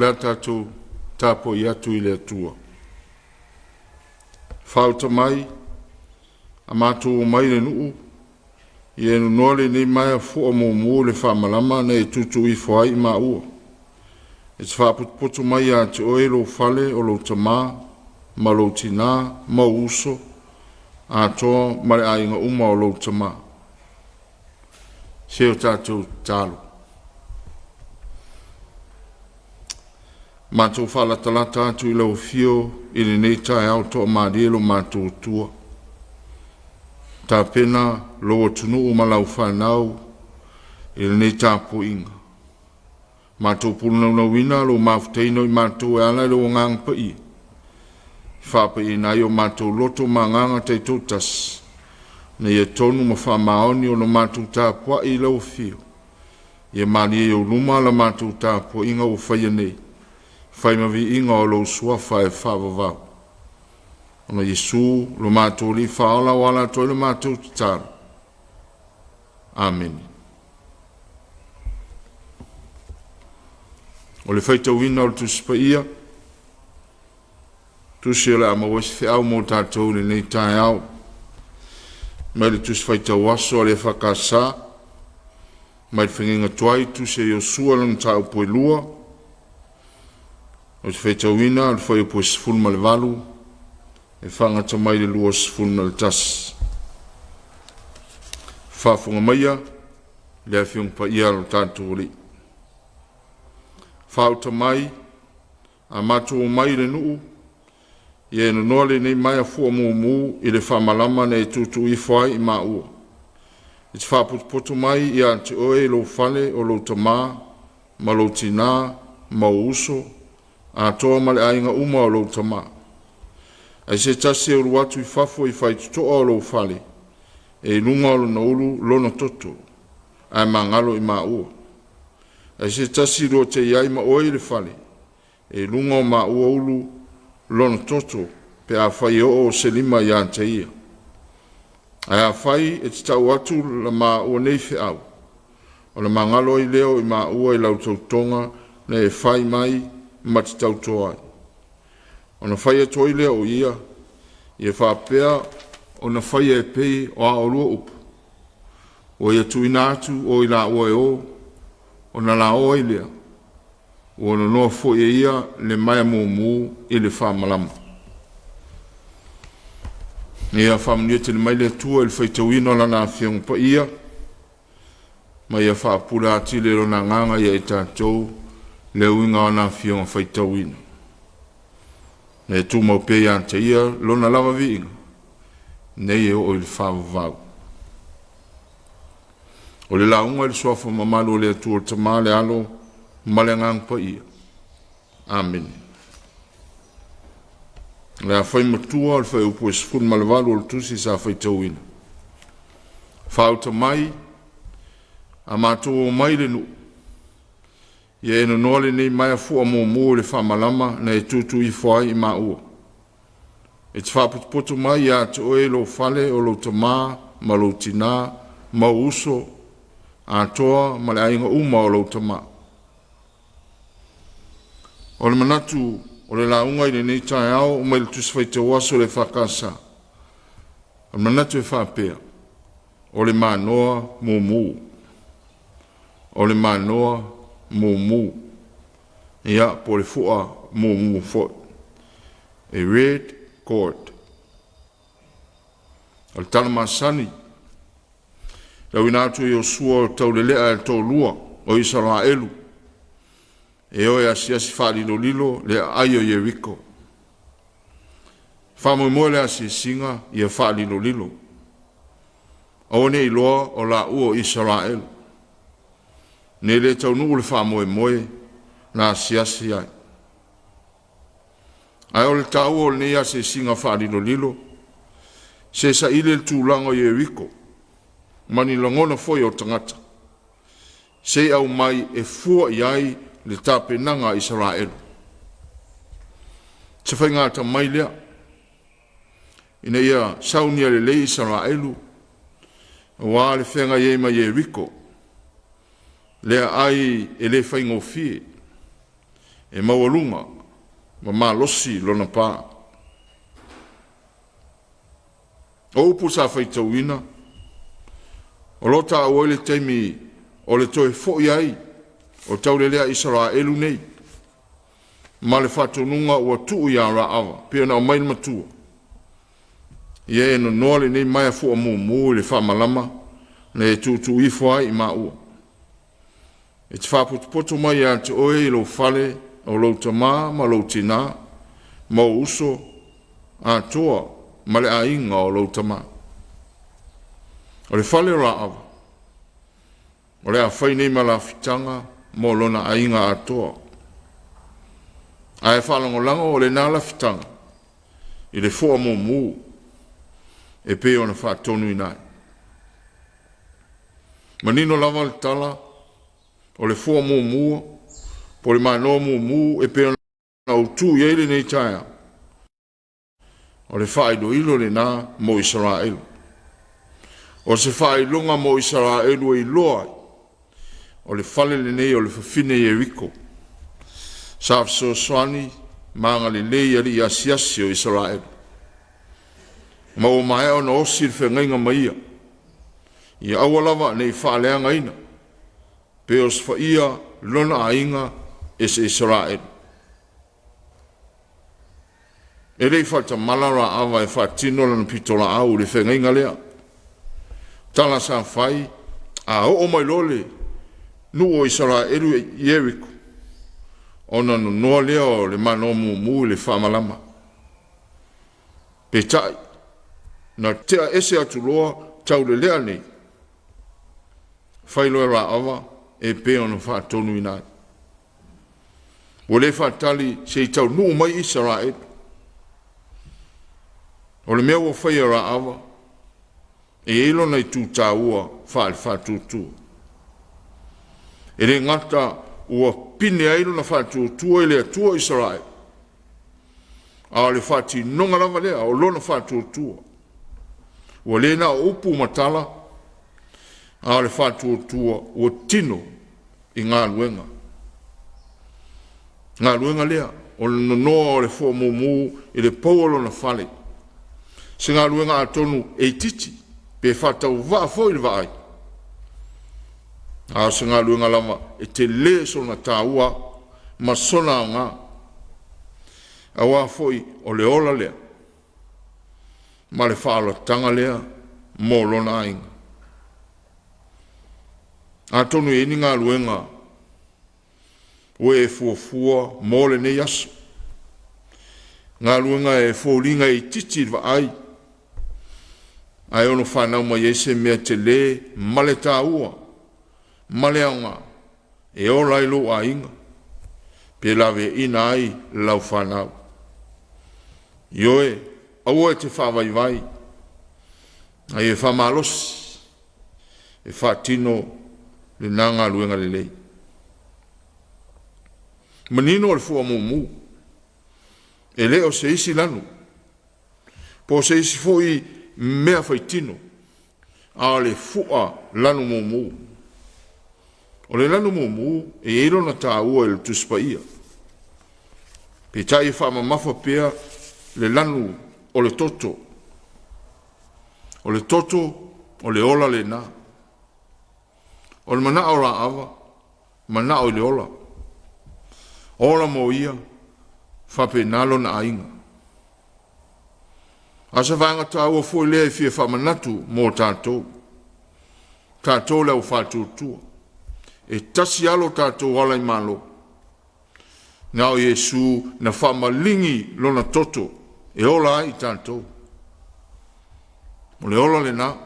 le a tatou tapuai atu i le Atua. Faaauta mai a matou omai i le nuu, ia e nonoa lenei maea fua mumu i le faamalama na e tutu ifo ai i maua. E te faapotopoto mai ia te oe lou fale o lou tama ma lou tina ma ou uso atoa ma le aiga uma o lou tama. Se o tatou tatalo. Matou faalatalata atu i lau afio i lenei taeao toamalie lo matou Atua, tapena lou atunuu ma lau fanau i lenei tapuaiga, matou pulu naunautaiga lou mafutaina o i matou e ala i lou Agaga Paia, faapaiaina ai o matou loto ma agaga taitoatasi, ina ia tonu ma faamaoni ona matou tapuai i lau afio, ia malie i ou luma la matou tapuaiga ua faia nei, fai ma viiga o lou Suafa e faavavau. Ona o Iesu lo matou Alii Faaola ua ala atu ai la matou tatalo. Amene. O le faitauina o le Tusi Paia, tusi o le a maua ai se feau mo tatou i lenei taeao, mai le Tusi Faitau Aso a le EFKS mai le fegaiga tuai, tusi a Iosua lona mataupu e 2, ou te faitauina le fuaiupu e 18 e faagata mai le 21. Faafofoga maia le Afioga Paia a lo tatou Alii. Faauta mai, a matou omai i le nuu, ia e nonoa lenei maea fua mumu i le faamalama na e tutu ifo ai i maua. E te faapotopoto mai ia te oe i lou fale o lou tama ma lou tina ma ou uso atoa ma le aiga uma o lou tama. Ae se tasi e ulu atu i fafo i faitotoa o lou fale, e i luga o lona ulu lona toto, ae magalo i maua. Ae se tasi luatei ai ma oe i le fale, e i luga o maua ulu lona toto pe afai e oo se lima ia te ia. Ae afai e te tau atu la maua nei feau, ona magalo ai lea o maua i lau tautoga na e fai mai ma te tauto ai.” Ona fai atu ai lea o ia, “Ia faapea ona faia e pei o a oulua upu, ua ia tuuina atu o i laua e o, ona laoa ai lea, ua nonoa foi e ia le maea mumu i le faamalama.” Ia faamanuia tele mai le Atua i le faitauina o Lana Afioga Paia, ma ia faapupula atili e Lona Agaga ia i tatou le uiga o ana afioga faitauina. Ina ia tumau pea ia te Ia Lona lava viiga, nei e oo i le faavavau. O le lauga i le Suafa mamalu o le Atua le Tama le Alo ma le Agaga Paia. Amene. O le afai matua o le fuaiupu e 18 o le tusi sa faitauina. Faauta mai, a matou omai i le nuu, ia e nonoa lenei maea fua mumu i le faamalama na e tutu ifo ai i maua. E te faapotopoto mai ia te oe i lou fale o lou tama ma lou tina ma ou uso atoa ma le aiga uma o lou tama. O le manatu o le lauga i lenei taeao mai le Tusi Faitau Aso o le EFKS, o le manatu e faapea, o le manoa mumu. O le manoa mumu. Ia, po o le fua mumu foi. A red cord. O le tala masani, le auina atu e Iosua o taulelea e le toalua o Isaraelu e o e asiasi faalilolilo le aai o Ieriko. Faamoemoe le asiasiga ia faalilolilo, aua ne i iloa o laua o Isaraelu, ne le taunuu le faamoemoe na asiasi ai. Ae o le taua o lenei asiasiga faalilolilo, se saili le tulaga o Ieriko ma ni lagona foi o tagata, se i aumai e fua i ai le tapenaga a Isaraelu. Se faiga atamai lea ina ia saunia lelei Isaraelu aua le feagai ai ma Ieriko, le aai e le faigofie. E maualuga ma malosi lona pa. O upu sa faitauina, o lo o taua ai le taimi o le toe foi ai o taulelea Isaraelu nei ma le faatonuga ua tuu ia Raava pei ona aumai le matua, ia e nonoa lenei maea fua mumu i le faamalama na e tuutuu ifo ai i maua. E te faapotopoto mai ia te oe i lou fale o lou tama ma lou tina ma ou uso atoa ma le aiga o lou tama. O le fale o Raava o le a fai nei ma lafitaga mo lona aiga atoa, ae faalagolago lena lafitaga i le fua mumu e pei ona faatonuina ai. Manino lava le tala, o le fua mumu po o le manoa mumu e pei ona ou tu i ai lenei taeao, o le faailoilo lena mo Isaraelu. O se faailoga mo Isaraelu e iloa ai, o le fale lenei o le fafine Ieriko sa fesoasoani ma agalelei i alii asiasi o Isaraelu, ma ua maea ona osi le feagaiga ma ia, ia aua lava nei faaleagaina pe osofaia lona aiga e se Isaraelu. E le i faatamala Raava e faatino lana pitolaau i le feagaiga lea. Tala sa fai, a oo mai loa le nuu o Isaraelu i Ieriko, ona nonoa lea o le manoa mumu i le faamalama. Peitai, na tea ese atu loa taulelea nei, fai loa e Raava e pei ona faatonuina ai. Ua le faatali se i taunuu mai Isaraelu. O le mea ua faia e Raava, e i ai lona itu taua faale-faatuatua. E le gata ua pine ai lona faatuatua i le Atua o Isaraelu, a o le faatinoga lava lea o lona faatuatua. Ua le na o upu ma tala, a o le faatuatua ua tino i galuega. Galuega lea o le nonoa o le fua mumu i le pou o lona fale, se galuega atonu e itiiti pe faatauvaa foi i le vaai, a o se galuega lava e tele sona taua ma sona aoga, aua foi o le ola lea ma le faaolataga lea mo lona aiga. Atonu e i ai ni galuega ua e fuafua mo lenei aso, galuega e foliga e itiiti i le vaai, ae ono fanau mai ai se mea tele ma le taua ma le aoga e ola ai lou aiga pe laveaina ai lau fanau. Ioe, aua e te faavaivai, a ia faamalosi e faatino lena galuega lelei. Manino le fua mumu, e le o se isi lanu po o se isi foi mea faitino, a o le fua lanu mumu. O le lanu mumu e i ai lona taua i le Tusi Paia, peitai e faamamafa pea le lanu o le toto. O le toto o le ola lena. O le manao o Raava, manao i le ola, ola mo ia faapena lona aiga. A o se vaega taua foi lea e fia faamanatu mo tatou, tatou le au faatuatua, e tasi lava lo tatou ala i malo, na o Iesu na faamaligi lona toto e ola ai i tatou. O le ola lena.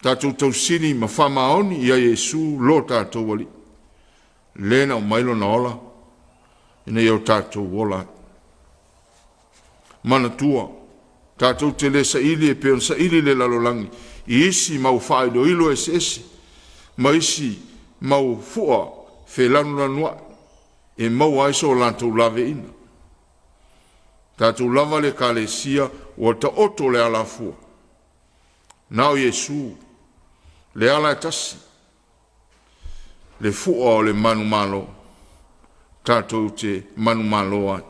Tatou tausili ma faamaoni ia Iesu lo tatou Alii, le na aumai lona ola ina ia o tatou ola ai. Manatua, tatou te le saili e pei ona saili le lalolagi i isi mau faailoilo eseese ma isi mau fua felanulanuai e maua ai so latou laveaiina. Tatou lava le Ekalesia ua taoto le alafua, na o Iesu le ala e tasi, le fua o le manumalo. tatou te manumalo ai.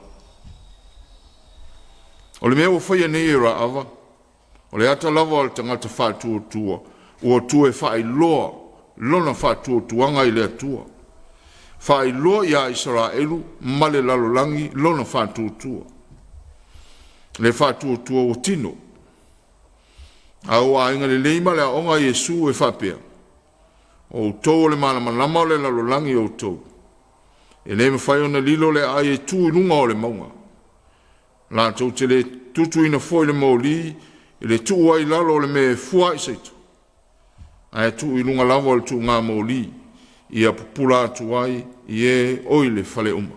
O le mea ua faia nei e Raava, o le ata lava o le tagata faatuatua ua tua e faailoa lona faatuatuaga i le Atua, faailoa ia Isaraelu ma le lalolagi lona faatuatua. Le faatuatua ua tino. A ua aiga lelei ma le aoga a Iesu e faapea, “O outou o le malamalama o le lalolagi outou. E le mafai ona lilo le aai e tu i luga o le mauga. Latou te le tutuina foi le moli i le tuu ai i lalo o le mea e fua ai se ito, ae tuu i luga lava o le tuugamoli, ia pupula atu ai i e o i le fale uma.”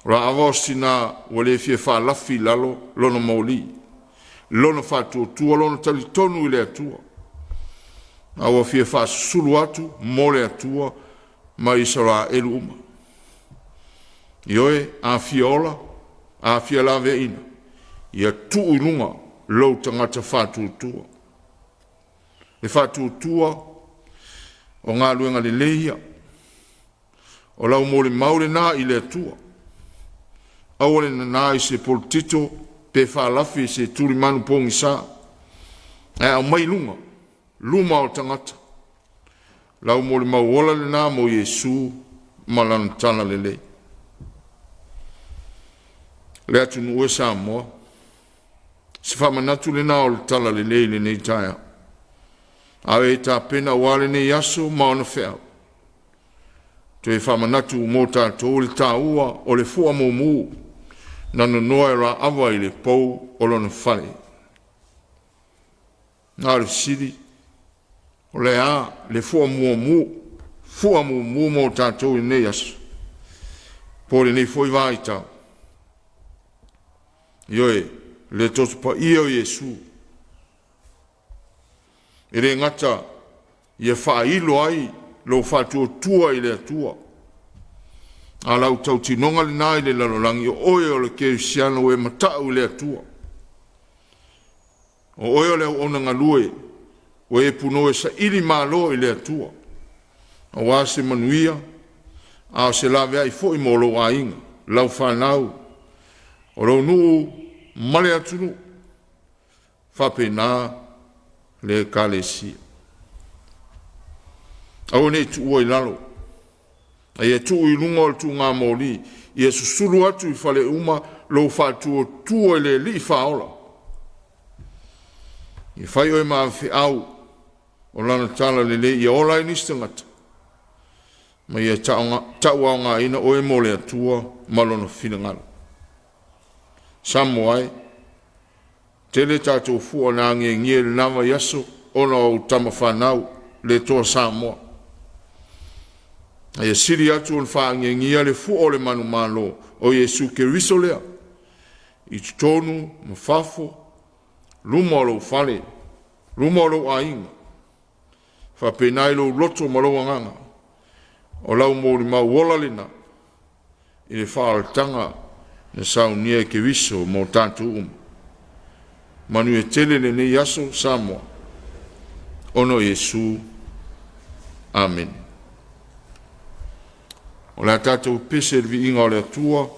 O Raava o se tina ua le fia faalafi i lalo lona moli, lona faatuatua, lona talitonu i le Atua, a ua fia faasusulu atu mo le Atua ma Isaraelu uma. Ioe, a fia ola, a fia laveaiina, ia tuu i luga lou tagata faatuatua. Le faatuatua o galuega lelei ia, o lau molimau lena i le Atua. Aua le nana i se poletito pe faalafi i se tulimanu pogisa, ae aumai i luga, luma o tagata lau molimau ola lena mo Iesu ma lana talalelei. Le atunuu e Samoa, o se faamanatu lena o le talalelei i lenei taeao, a o e tapena aua lenei aso ma ona feau, toe faamanatu mo tatou le taua o le fuamumu na nonoa e Raava i le pou o lona fale. A o le fesili, o le a le fuamumu mo tatou i lenei aso po o lenei foi vaitau? Ioe, le Toto Paia o Iesu, e le gata ia faailo ai lou faatuatua i le Atua, a o lau tautinoga lena i le lalolagi, o oe o le kerisiano ua e matau i le Atua, o oe o le auauna galue ua e punou e saili malo i le Atua aua se manuia, a o se laveai foi mo lou aiga, lau fanau, o lou nuu ma le atunuu, faapena le Ekalesia. Aua ne i tuua i lalo, a ia tuu i luga o le tuugamoli, ia susulu atu i fale uma lou faatuatua i le Alii Faaola. Ia fai oe ma avefeau o Lana Talalelei ia ola ai nisi tagata ma ia tauaogaina oe mo le Atua ma Lona finagalo. Samoa e, tele tatou fua na agiagia i lena vaiaso ona o au tama fanau le Toa Samoa, a ia sili atu ona faaagiagia le fua o le manumalo o Iesu Keriso lea i totonu ma fafo, luma o lou fale, luma o lou aiga, faapena i lou loto ma lou agaga. O lau molimau ola lena i le faaolataga na saunia e Keriso mo tatou uma. Manuia tele lenei aso Samoa, ona o Iesu. Amene. O le a tatou pese i le viiga o le Atua.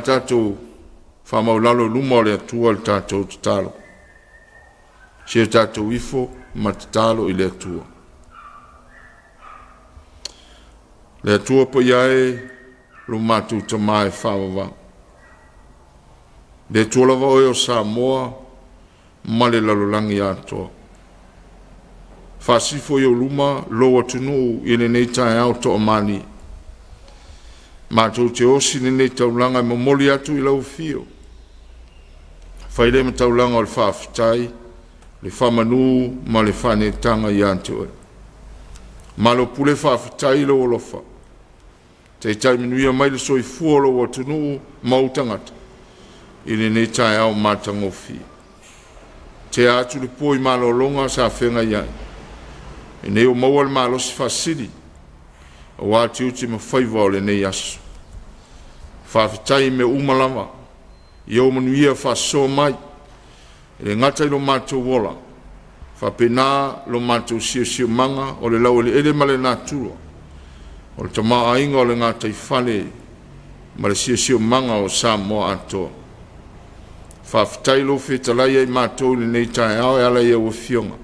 tatou faamaulalo i luma o le Atua le tatou tatalo. Se i o tatou ifo ma tatalo i le Atua. Le Atua paia e, lo matou Tama e faavavau, le Atua lava oe o Samoa ma le lalolagi atoa. Faasifo i ou luma lou atunuu i lenei taeao toamalie, matou te osi lenei taulaga e momoli atu i lau Afio, fai lea ma taulaga o le faafetai, le faamanu ma le faaneetaga ia te Oe. Malo pule faafetai i lou alofa, taitai manuia mai le soifua o lou atunuu ma ou tagata i lenei taeao matagofie. Tea atu le po i malologa sa feagai ai, lenei ua maua le malosi faasili aua tiute ma faiva o lenei aso. Faafetai i mea uma lava i ou manuia faasoa mai, e le gata i lo matou ola, faapena lo matou siosiomaga, o le laueleele ma le natura, o le tamaoaiga o le gataifale ma le siosiomaga o Samoa atoa. Faafetai i lou fetalai ia i matou i lenei taeao e ala i lau Afioga,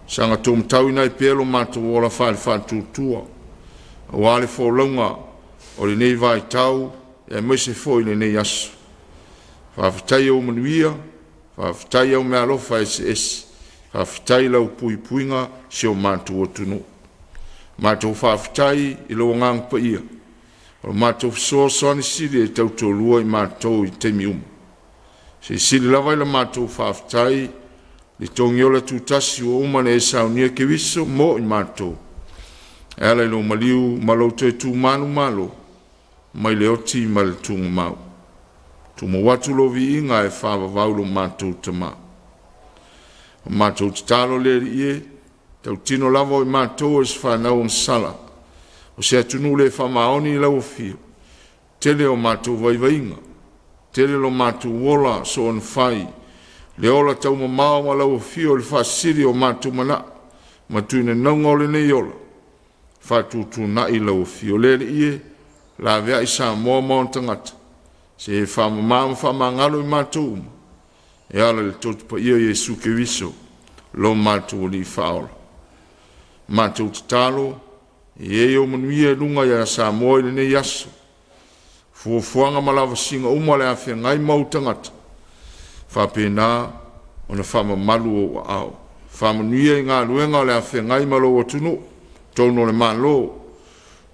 saga tumatauina ai pea lo matou ola faale-faatuatua aua le folauga o lenei vaitau aemaise foi lenei aso. Faafetai i ou manuia, faafetai i au meaalofa eseese, faafetai i lau puipuiga i si o matou atunuu. Matou faafetai i lou Agaga Paia, o lo matou fesoasoani sili e tautoalua i matou i taimi uma. Silisili lava ina matou faafetai i le Togiola Tutasi ua uma ona e saunia Keriso mo i matou e ala i lou maliu ma lou toe tu manumalo mai le oti ma le tuumau. Tumau atu lou viiga e faavavau lo matou Tama. O matou tatalo lea Alii e, tautino lava o i matou o se fanau agasala, o se atunuu le faamaoni i lau afio, tele o matou vaivaiga, tele lo matou ola soonafai, le ola taumamao ma lau afio i le faasili o matou manao ma tuinanauga o lenei ola, faatuutuunai lau afio. Le Alii e, laveai Samoa ma ona tagata, se i e faamama ma faamagalo i matou uma e ala i le Toto Paia o Iesu Keriso lo matou Alii Faaola. Matou tatalo, ia i ai ou manuia i luga ia Samoa i lenei aso, fuafuaga ma lavasiga uma o le a feagai ma ou tagata, faapena ona faamamalu ou aao. Faamanuia i galuega o le a feagai ma lou atunuu, totonu o le Malo,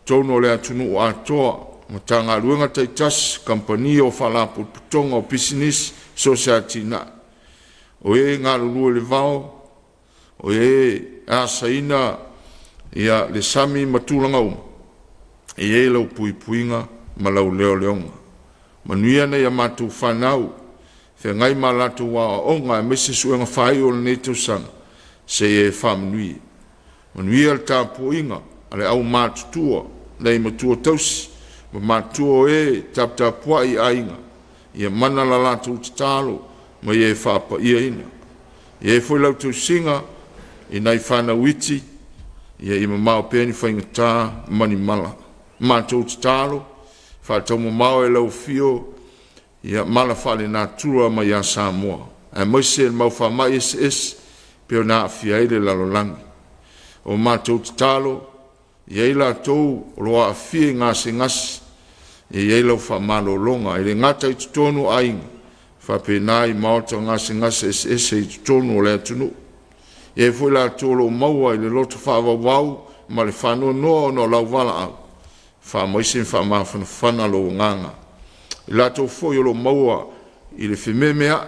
totonu o le atunuu atoa, Matagaluega taitasi, Kamupani o Faalapotopotoga o Pisinisi, so o se atinae. O e galulue i le vao, o e asaina le sami ma tulaga uma, e i ai lau puipuiga ma lau leoleoga. Manuia nai a matou fanau, feagai ma a latou aoaoga aemaise suega faaiu o lenei tausaga, se i e faamanuia. Manuia le tapuaiga a le aumatutua, nai matua tausi ma matua o e taputapuai i aiga, ia mana la latou tatalo ma ia e faapaiaina. Ia i ai foi lau tausiga i nai fanau iti, ia mamao pea ni faigata ma ni mala. Matou tatalo, faataumamao e lau Afio ia mala faalenatura mai ia Samoa aemaise le mau faamai eseese pei ona aafia ai le lalolagi. O matou tatalo, e i ai latou o lo o aafia i gasegase, e i ai lau faamalologa, e le gata i totonu o aiga, faapena i maota o gasegase eseese i totonu o le atunuu. E i ai foi latou o lo o maua i le loto faavauvau ma le faanoanoa ona o lauvalaau, faamaise ma faamafanafana lou agaga. I latou foi o lo o maua i le fememeai,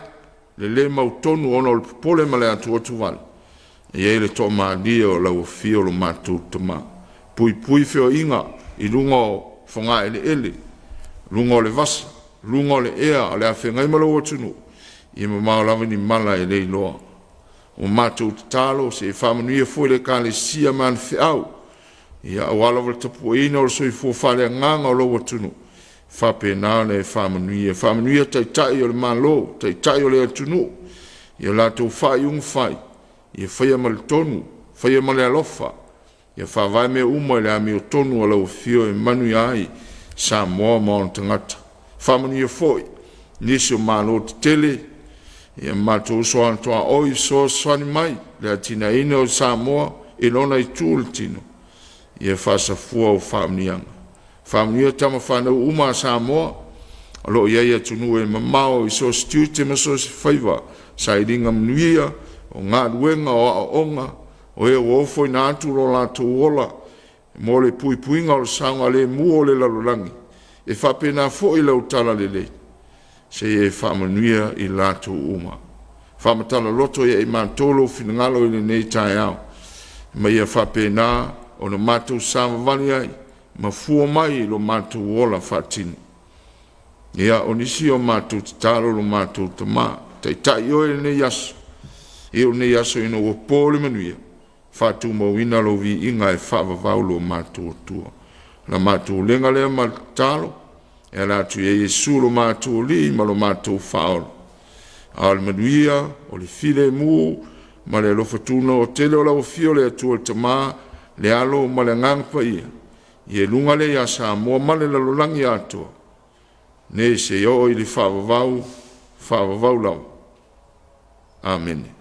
le le mautonu ona o le popole ma le atuatuvale, e i ai le toamalie o lau Afio lo matou Tama. Puipui feoaiga i luga o fogaeleele, luga o le vasa, luga o le ea o le a feagai ma lou atunuu, ia mamao lava ni mala e le iloa. Ua matou tatalo se i e faamanuia foi le Ekalesia ma ana feau, aua lava le tapuaina o le soifua faaleagaga o lou atunuu, faapena ona e faamanuia. Faamanuia Taitai o le Malo, Taitai o le atunuu i a latou faaiuga fai, ia faia ma le tonu, faia ma le alofa, ia faavae mea uma i le amiotonu a lau Afio e manuia ai Samoa ma ona tagata. Faamanuia foi nisi o malo tetele ia ma matou uso a tuaoi i fesoasoani mai i le atinaeina o Samoa i lona itu o le tino, ia faasafua au faamanuiaga. Faamanuia tama fanau uma a Samoa o lo o i ai i atunuu e mamao i so o se tiute ma so o se faiva, sailiga manuia, o galuega, o aoaoga, o e ua ofoina atu lo latou ola mo le puipuiga o le saogalemu o le lalolagi. E faapena foi lau talalelei, seia e faamanuia i latou uma. Faamatala loto ia i matou lou finagalo i lenei taeao, ma ia faapena ona matou savavali ai ma fua mai i lo matou ola faatino. Ia, o nisi o matou tatalo lo matou Tama, taitai oe i lenei aso, iu lenei aso ina ua po le manuia, faatumauina lou viiga e faavavau lo matou Atua. O la matou ulega lea ma le tatalo e ala atu ia Iesu lo matou Alii ma lo matou Faaola. A o le manuia, o le filemu ma le alofa tunoa tele o lau Afio le Atua le Tama, le Alo ma le Agaga Paia, ia luga lea ia Samoa ma le lalolagi atoa, nei seia oo i le faavavau, faavavau lava. Amene.